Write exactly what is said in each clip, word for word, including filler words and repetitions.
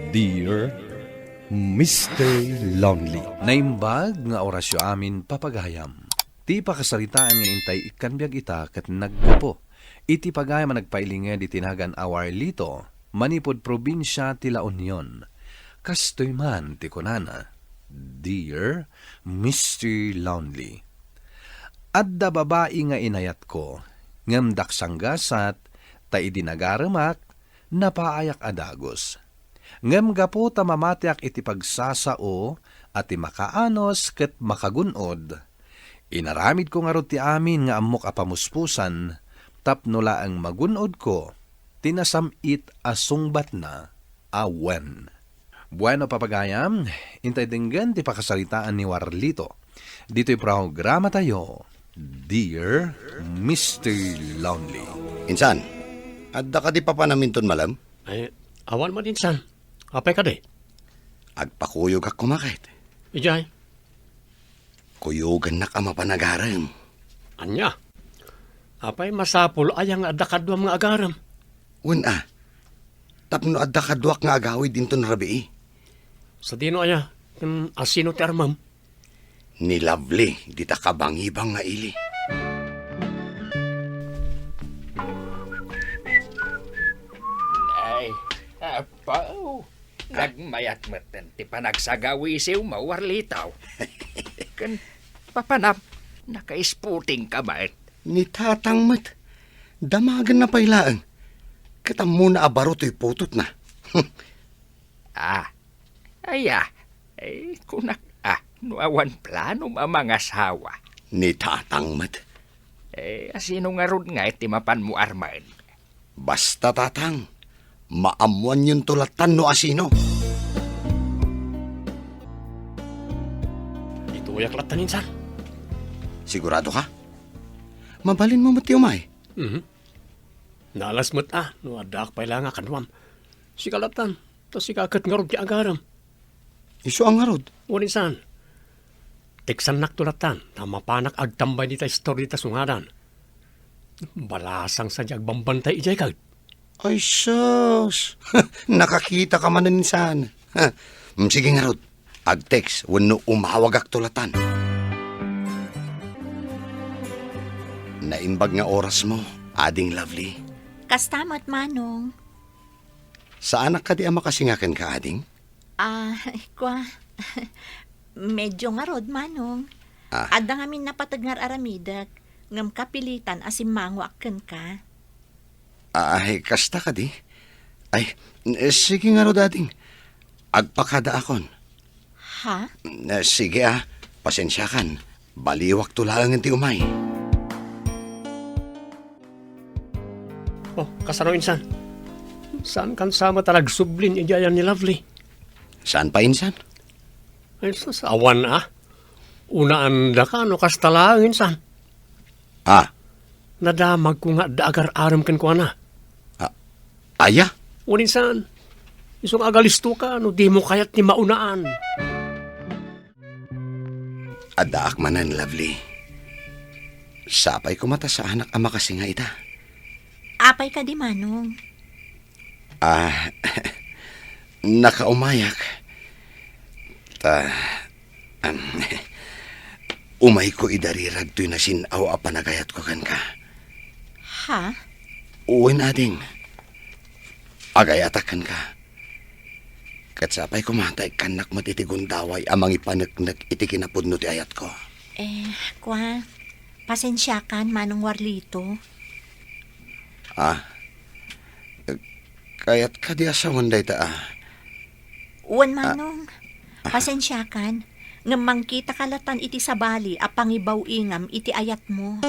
Dear Mister Lonely. Naimbag nga orasyo amin, papagayam. Ti pakasaritaan nga intay ikkan biag ita ket naggapu iti pagayam a nagpailinged iti nagan a Warlito, manipud probinsia ti La Union. Kastoy man ti kunana, Dear Mister Lonely. Adda babai nga inayatko, ngem daksanggasat, ta idi nagaremak, napaayak a dagus. Ngem gapu ta mamatiak iti pagsasao a ti makaanus ket makagun-od, inaramidko ngarud ti amin nga ammok a pamuspusan tapno laeng magun-odko ti nasam-it a sungbatna a wen. Bueno, papagayam, intay denggen ti pakasaritaan ni Warlito. Ditoy programatayo, Dear Mister Lonely. Insan, adda kadi papanam inton malem? Ay, awan man insan. Apay kadi? Agpakuyogak koma ket. Idiay? Kuyogannak a mapan agarem. Ania? Apay masapul aya nga adda kaduam nga agarem? Wen a, tapno adda kaduak nga agawid inton rabii. Sadino aya? Ken asino ti armem? Ni Lovely, dita kabangibang nga ili. Ay, apaw. Nagmayat metten ti panagsagawisiw, Warlito. Ken papanam, nakaisputing ka met. Ni tatang met, damagenna pay laeng. Ket ammona a baro toy putotna. Ah, aya, eh, kunak, ah, no awan planom a mangasawa. Ni tatang met. Eh, asino ngarud nga iti mapanmo armen? Basta, tatang, maammoanyonto lattan no asino. Ituyak lattan insan. Sigurado ka? Mabalinmo met ti umay? Mhm. Naalas met a, no addaak pay la nga kaduam. Sika lattan, ta sika ket ngarud ti agarem. Isu a ngarud? Wen insan. Teksannakto lattan, ta mapanak agtambay dita istorya ta sungadan. Balasang sadiay agbambantay idiay ket. Ay, sus! Nakakita ka manen insan. Mm, sige ngarud. Ag-text wenno umawagakto lattan. Naimbag nga orasmo, Ading Lovely. Kasta met, Manong. Saanak kadi a makasinga kenka, Ading? Ah, kua, medyo ngarud, Manong. Ah. Adda ngamin napateg nga ar-aramidek, ngem kapilitan a simmangoak kenka. Ay, kasta kadi? Ay, eh, sige ngarud, Ading. Agpakadaakon. Ha? Eh, sige, ah. Pasensiakan. Baliwakto laengen ti umay. Oh, kasano insan? Saankan sa met a nagsublin idiay ni Lovely? Saan pay insan? Ay, sus, awan a. Unaandaka no kasta laeng insan. Ah. Nadamagko nga adda agar-arem kenkuana. Ah, aya? Wen insan. Isu nga agalistoka no dimo kayat ti maunaan. Addaak manen, Lovely. Sapay koma ta saanak a makasinga ita. Apay kadi, Manong? Ah, nakaumayak. Ta, um, umayko idarirag toy nasin-aw a panagayatko kenka. Ha? Wen, Ading. Agayatak kenka. Ket sapay koma ta ikkannak met iti gundaway a mangipaneknek iti kinapudno ti ayatko. Eh, kua, pasensiakan, Manong Warlito. Ah, kayat kadi a sawen dayta, ah? Wen, ah, Manong. Ah. Pasensiakan, ngem mangkitaka latan iti sabali a pangibaw-ingam iti ayatmo.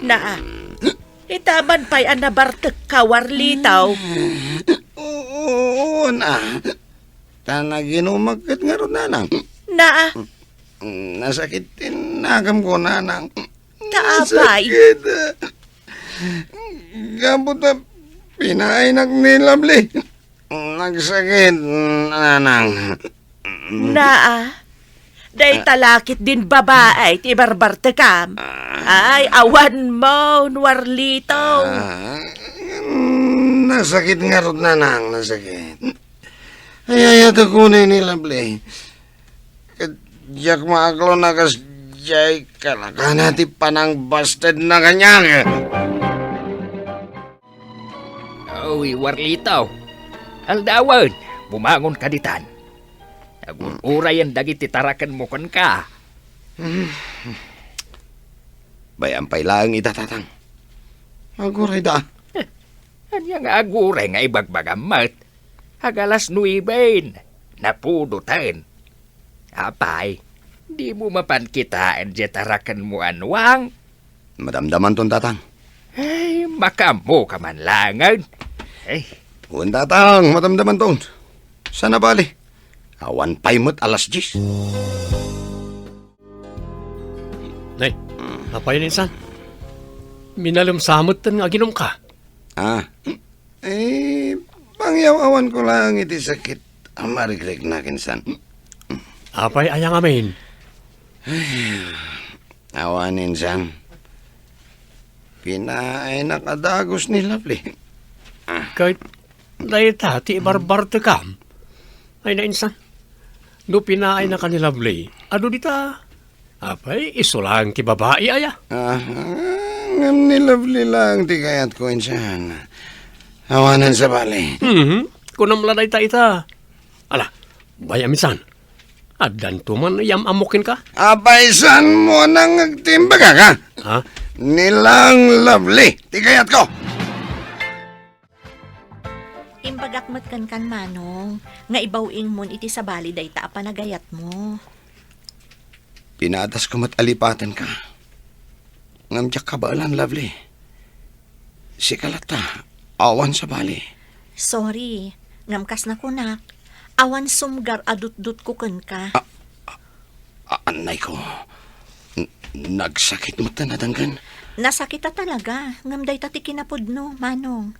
Naa, itaman pay a nabartekka, Warlito. Oo, na. Ta naginumak ket ngarud, nanang. Naa. Nasakit ti nagamko, nanang. Ta apay? Nasakit. Gapu ta pinaaynak ni Lovely. Nagsakit, nanang. Naa, dayta la ketdin babai ti barbartekam. Ay, awan mo, Warlito. Ah, Nasakit ngarud, nanang, nasakit. Ay, ay, ato kunay ni Lovely. Ket diak maaklo na kas diay kalakana ti panangbasted na kaniak. Oy, Warlito. Aldawen, bumangon ka ditan. Agur-urayen dagiti tarakenmo kenka. Bay-am pay laeng ida, Tatang. Agurayda. Ania nga aguray nga ibagbagam met? Ag-alas nueben, napudoten. Apay, dimo mapan kitaen diay tarakenmo a nuang? Madamdamanton, Tatang. Ay, makaammo ka man laengen. Ay. Wen, Tatang, madamdamanton. Saan a bali? Awan pay met alas dies. Nay, apay insan? Minalem sa metten nga aginumka? Ah, eh, pangyaw-awanko laeng iti sakit a marikriknak insan. Apay aya ngamin? Awan insan. Pinaaynak a dagus ni Lovely. Ket dayta ti ibarbartekam? Ay, nainsan. No pinaaynak a ni Lovely, adu dita. Apay, isu laeng ti babai, aya? Ah, ngem ni Lovely laeng ti kayatko, insan. Awanen sabali. Mhm. Kunam la dayta ita. Ala, bay-am insan. Addanto man yam-ammok kenka? Apay, saanmo a nangngeg ti imbagak, ha? Ha? Ni laeng Lovely ti kayatko. Imbagak met kenkan, Manong, nga ibaw-ingmon iti sabali dayta a panagayatmo. Pinadasko met a lipatenka. Ngem diak kabaelan, Lovely. Sika latta, awan sabali. Sorry, ngem kas nakunak, awan sumgar a dutdotko kenka. A-, a-, annayko. N-, nagsakit met a nadenggen? Nasakit a talaga, ngem dayta ti kinapudno, Manong.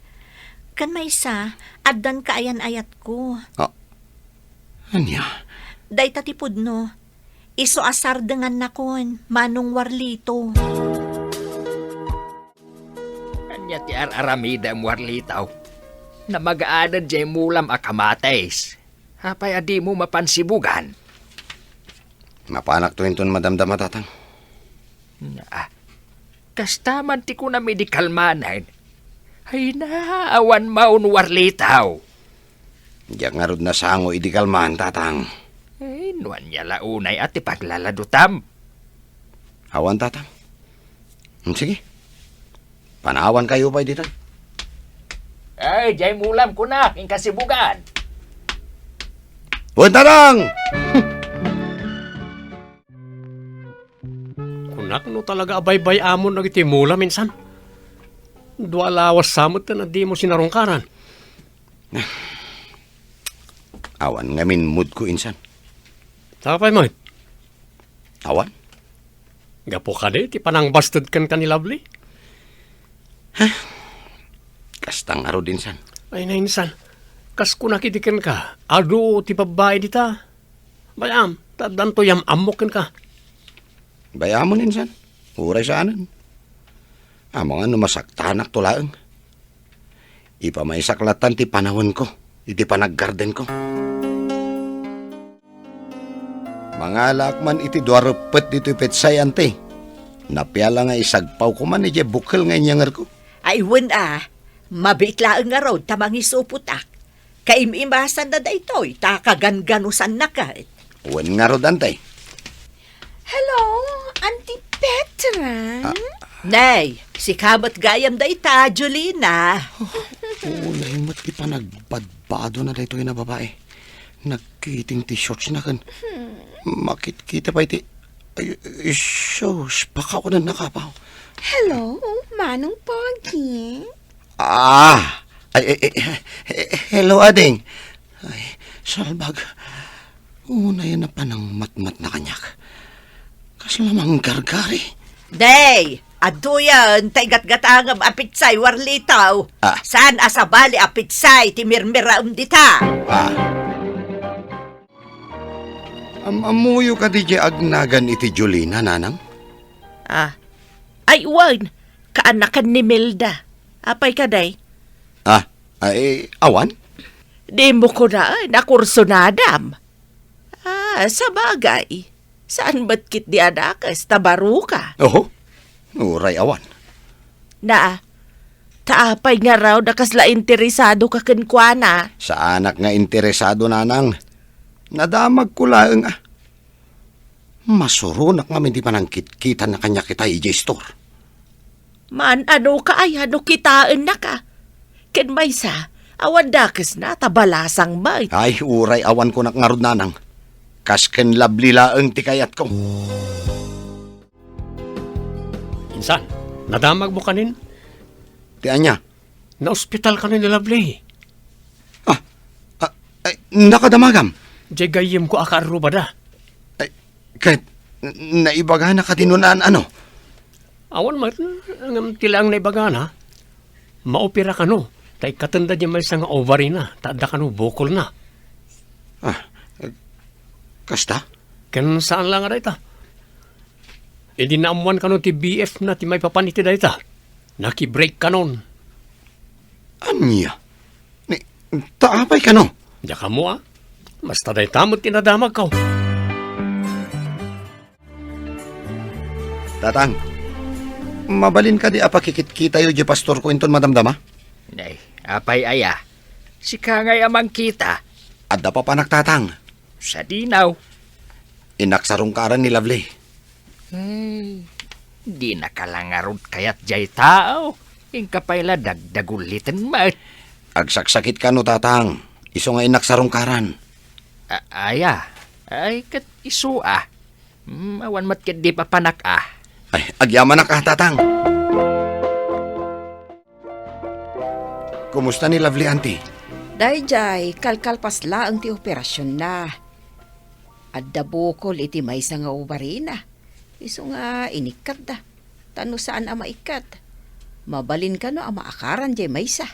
Ken maysa, addan kaayan-ayatko. A-, ania? Dayta ti pudno. Isu a sardengannakon, Manong Warlito. Ania ti ar-aramidem, Warlito? Namagaaned diay mulam a kamatis. Apay a dimo mapan sibugan? Mapanakto inton madamdama, Tatang. Ah, kasta man ti kunam idi kalmanen. Ay na, awan maun, Warlito. Diak ngarud nasango idi kalman, Tatang. Ay, no ania la unay a ti paglaladutam? Awan, Tatang. Hmm, sige. Panawankayo pay ditoy. Ay, diay mulam kunak, inka sibugan. Wen, Tatang! Kunak no talaga a baybay-amon dagiti mulam insan. Dua a lawas sa met a dimo sinarungkaran. Awan ngamin moodko insan. Apay met? Awan. Gapu kadi ti panangbasted kenka ni Lovely? Kasta ngarud insan. Ay na insan. Kas kunak idi kenka, adu ti babbai dita. Bay-am, ta addanto yam-ammok kenka. Bay-amon insan. Uray saanen. Amangan no masaktanakto laeng. Ipamaysak lattan ti panawenko iti panaggardenko. Mangalaak man iti dua reppet ditoy petsay, anti. Napiala nga isagpawko man idiay bukel nga inyangerko. Ay, wen a, mabiit laeng ngarud ta mangisupotak. Kaim-imasanna daytoy, ta kagangganusanna ket. Wen ngarud, anti. Hello, Auntie Petra? Ah. Nay, sika met gayam dayta, Jolina. Unay met ti panagbadbadona daytoy a babai. Nagkiting ti shortsna ken makitkita pay ti, ay, ay, sus, pakaunanna kabaw. Hello, Manong Pogi. Ah! Ay, ay, ay, eh, hello, ading. Ay, salbag. Unay a panangmatmatna kaniak. Kasla manggargari. Day, adtoyen, ta igatgatangem a pitsay, Warlito. Ah. Saan a sabali a pitsay ti mirmiraem dita? Ah. Am-ammoyo kadi diay agnagan iti Jolina, nanang? Ah. Ay, wen, kaanakan ni Milda. Apay kadi? Ah, Ay, awan? Dimo kunaen a kursunadam. Ah, sabagay, saan met ketdi a dakes ta baroka? Oho, uray awan. Na, ta apay ngarud a kasla interesadoka kenkuana? Saanak nga interesado, nanang. Nadamagko laeng a. Masuronak ngamin ti panangkitkitanna kaniak ita idiay istor. Maan-anoka aya no kitaennaka? Ken maysa, awan dakesna ta balasang met. Ay, uray awan kunak ngarud, nanang. Kas ken Lovely laeng ti kayatko. Insan, nadamagmo kanin? Ti ania? Naospital kano ni Lovely. Ah, ah, ay, nakadamagam. Diay gayyemko a kaarrubada. Ay, ket, n-, naibagana kadi no naan-ano? Awan met, ngem ti laeng naibagana, maopera kano, ta ikkatenda diay maysa nga ovary na, ta adda kano bukolna. Ah, kasta? Ken saan la nga dayta. Idi naammoan kano ti B F na ti maipapan iti dayta, nakibreak kanon. Ania? Ni, ta apay kano? Diak ammo a. Basta dayta met ti nadamagko. Tatang, mabalin kadi a pakikitkitayo diay pastorko inton madamdama? Nay, apay aya? Sika ngay a mangkita. Adda papanak, Tatang. Sadino? Innak sarungkaran ni Lovely. Ay, dinaka la ngarud kayat diay tao. Inka pay la dagdaguliten met. Agsaksakit kano, Tatang. Isu nga innak sarungkaran. A-, aya? Ay, ket isu a. Hmm, awan met ketdi papanak a. Ay, agyamanak a, Tatang. Kumusta ni Lovely, Auntie? Daydiay, kalkalpas laeng ti operasionna. Adda bukol iti maysa nga ovarina. Isu nga inikkatda. Ta no saan a maikkat, mabalin kano a maakaran diay maysa.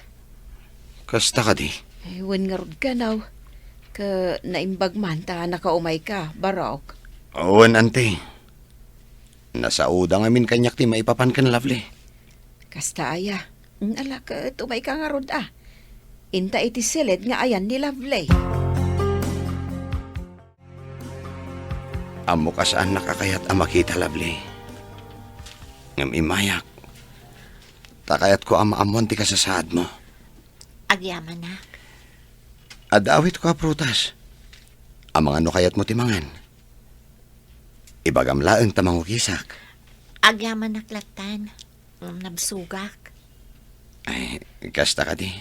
Kasta kadi? Ay, wen ngarud kano. Ket naimbag man ta nakaumayka, Barok. Wen, Auntie. Nasaoda ngamin kaniak ti maipapan ken Lovely. Kasta aya. Ala ket umayka ngarud a. Inta iti siled nga ayan ni Lovely. Ammok a saannak a kayat a makita, Lovely. Ngem immayak, ta kayatko a maammoan ti kasasaadmo. Agyamanak. Adda awitko a prutas. Amangan no kayatmo ti mangan. Ibagam laeng ta mangukisak. Agyamanak lattan. Ngem nabsogak. Ay, kasta kadi.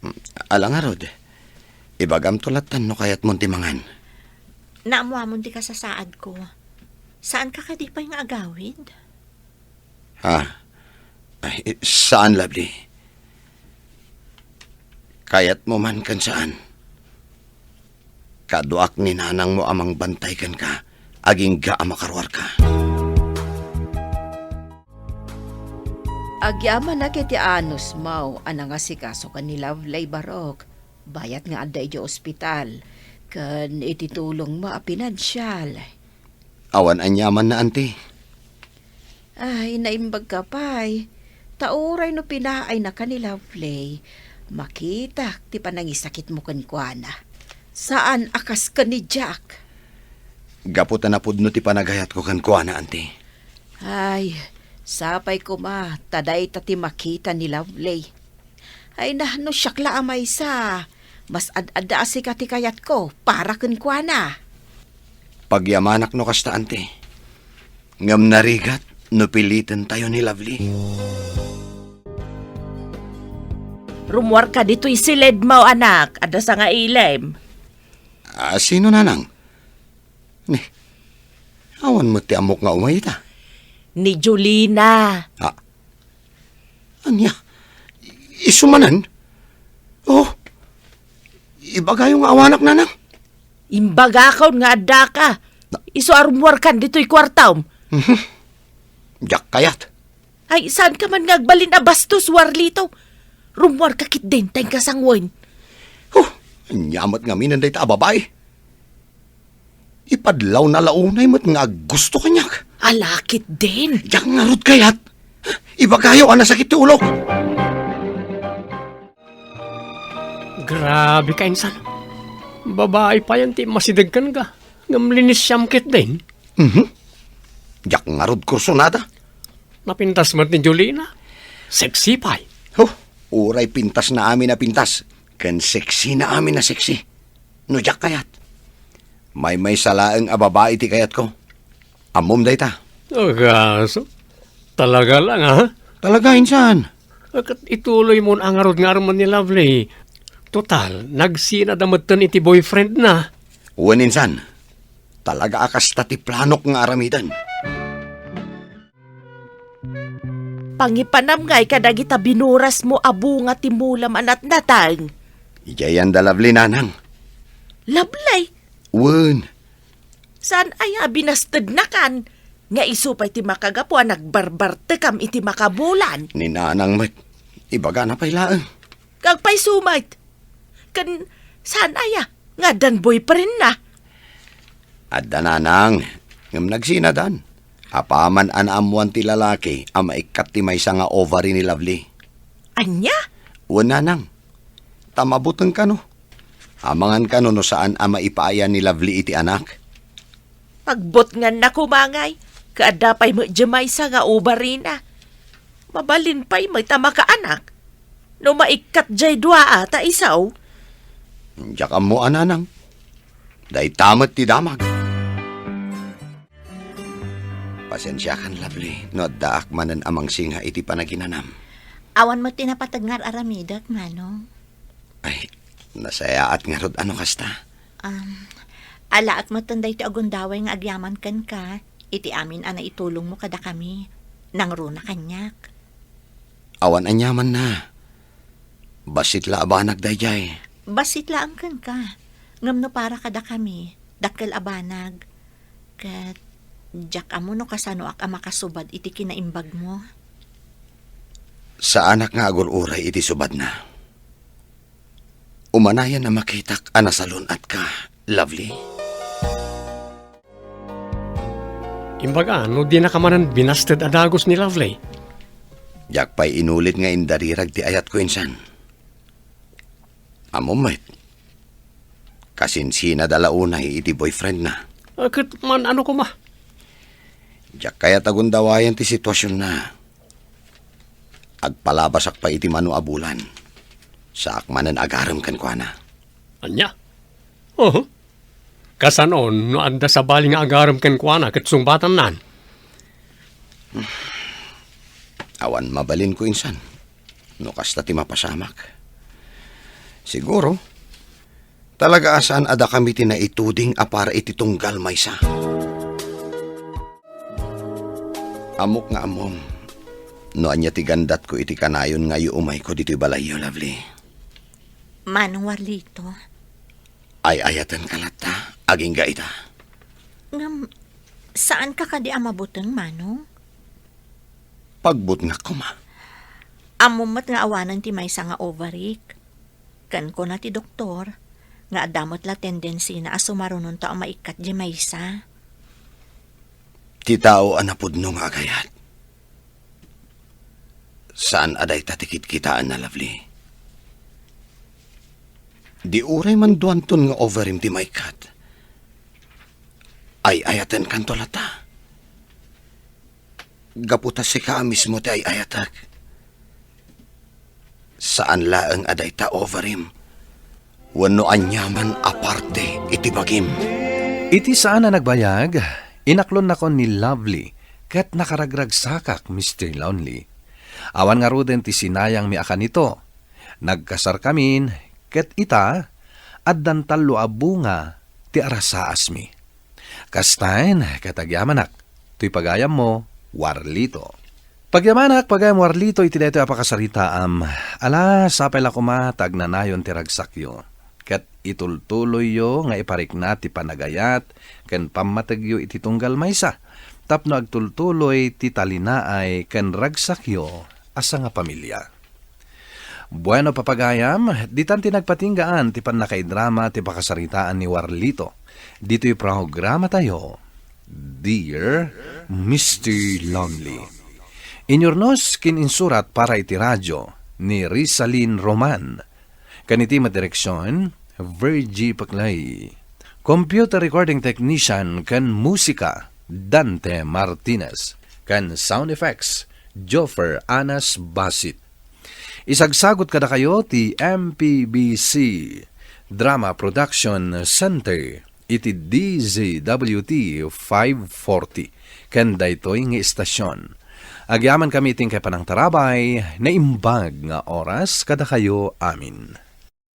Mm, ala ngarud, ibagamto lattan no kayatmon ti mangan. Naammoamon ti kasasaadko. Saanka kadi pay nga agawid? Ha? Ay, saan, Lovely. Kayatmo man ken saan. Kaduak ni nanangmo a mangbantay kenka, agingga a makaruarka. Agyamanak iti anusmo a nangasikaso ken ni Lovely, Barok, bayat nga adda idiay ospital, ken iti tulongmo a pinansial. Awan aniamanna, Auntie. Ay, naimbagka pay. Ta uray no pinaaynaka ni Lovely, makitak ti panangisakitmo kenkuana. Saan a kas ken ni Jack. Gapu ta napudno ti panagayatko kenkuana, Auntie. Ay, sapay koma ta dayta ti makita ni Lovely. Ay na, no siak la a maysa, mas ad-adda a sika ti kayatko para kenkuana. Pagyamanak no kasta, Auntie. Ngem narigat no pilitentayo ni Lovely. Rummuarka ditoy siledmo, anak. Adda sangailem. Ah, sino, nanang? Ni, awan met ti ammok nga umay ita. Ni Jolina. Ah, ania? Isu manen? Oh, ibagayo nga awanak, nanang? Imbagakon nga addaka. Isu a rummuarkan ditoy kuartom. Mhm. Diak kayat. Ay, saanka man nga agbalin a bastos, Warlito? Rummuarka ketdin ta inka sanguen. Huh, ania met ngamin dayta a babai? Ipadlawna la unay met nga aggusto kaniak. Ala ketdin. Diak ngarud kayat. Ibagayo a nasakit ti ulok. Grabe ka, insan. Babai payen ti masideg kenka, ngem linisiam ketdin. Mhm. Diak ngarud kursunada. Napintas met ni Jolina. Sexy pay. Huh, uray pintasna amin a pintas, ken sexyna amin a sexy. No diak kayat, maymaysa laeng a babai ti kayatko. Ammom dayta. Agasem. Talaga lang, ha? Talaga, insan. Ket ituloy mon a ngarud nga armen ni Lovely. Total, nagsinada metten iti boyfriendna. Wen, insan. Talaga a kasta ti planok nga aramiden. Pangipanam ngay kadagita binurasmo a bunga ti mulam a natnateng. Idiay anda Lovely, nanang. Lovely? Wen. Saan aya a binastednakan? Nga isu pay ti makagapu a nagbarbartekam iti makabulan. Ni nanang met, ibagana pay laeng. Agpayso met. Ken saan aya nga addan boyfriendna? Adda, nanang, ngem nagsinadan. Apaman a naammoan ti lalaki a maikkat ti maysa nga ovary ni Lovely. Ania? Wen, nanang. Ta mabuteng kano. Amangan kano no saan a maipaayan ni Lovely iti anak. Pagbutnganna koma ngay, ket adda pay met diay maysa nga ovaryna. Mabalin pay met a makaanak. No maikkat diay dua a ta isu. Diak ammo a, nanang. Dayta met ti damag. Pasensiakan, Lovely, no addaak manen a mangsinga iti panaginanam. Awan met ti napateg nga ar-aramidek, Manong. Ay, nasayaat ngarud a no kasta. Um, alaek metten daytoy a gundaway nga agyaman kenka iti amin a naitulongmo kadakami. Nangruna kaniak. Awan aniamanna. Bassit la a banag daydiay. Bassit laeng kenka. Ngem no para kadakami, dakkel a banag. Ket diak ammo no kasanoak a makasubad iti kinaimbagmo. Saanak nga agur-uray iti subadna. Umanayan a makitak a nasalun-atka, Lovely. Imbaga, no dinaka manen binasted a dagus ni Lovely? Diak pay inulit nga indarirag ti ayatko, insan. Ammom met, kasinsinada la unay iti boyfriendna. Ah, ket man-ano koma? Diak kayat a gundawayan ti situasionna. Agpalabasak pay iti mano a bulan. Saak manen agarem kenkuana. Ania? Oho. Kasano no adda sabali nga agarem kenkuana ket sungbatannan? Awan mabalinko, insan, no kasta ti mapasamak. Siguro, talaga a saan a dakami ti naituding a para iti tunggal maysa. Ammok nga ammom no ania ti gandatko iti kanayon nga iumayko ditoy balayyo, Lovely. Manong Warlito. Ay-ayatenka latta, agingga ita. Ngem, saanka kadi a mabuteng, Manong? Pagbutngak koma. Ammom met nga awanen ti maysa nga ovaryk. Ken kuna ti doktor, nga adda met la tendensina a sumarunonto a maikkat diay maysa. Ti tao a napudno nga agayat, saan a dayta ti kitkitaenna, Lovely. Di uray man duanton nga ovaryem ti maikkat, ay-ayatenkanto latta. Gapu ta sika a mismo ti ay-ayatek. Saan laeng a dayta ovaryem wenno aniaman a parte iti bagim. Iti saan a nagbayag, inaklonnakon ni Lovely ket nakaragragsakak, Mister Lonely. Awan ngaruden ti sinayangmi a kanito. Nagkasarkamin ket ita, addan tallo a bunga ti arasaasmi. Kastaen ket agyamanak, toy pagayammo, Warlito. Pagyamanak, pagayam Warlito, iti daytoy a pakasaritaam. Ala, sapay la koma ta agnanayon ti ragsakyo. Ket itultuloyyo nga iparikna ti panagayat ken pammategyo iti tunggal maysa, tapno agtultuloy ti talinaay ken ragsakyo a sangapamilia. Bueno, papagayam, ditan ti nagpatinggaan ti pannakaidrama ti pakasaritaan ni Warlito ditoy programatayo, Dear Mister Lonely. Inyurnos ken insurat para iti radio ni Rizalin Roman. Ken iti met direksion, Virgie Paclay. Computer recording technician ken musika, Dante Martinez. Ken sound effects, Joffer Anas Basit. Isagsagut kadakayo ti M P B C Drama Production Center iti D Z W T five forty ken daytoy nga istasion. Agyamankami iti inkay panangtarabay, naimbag nga oras kadakayo amin.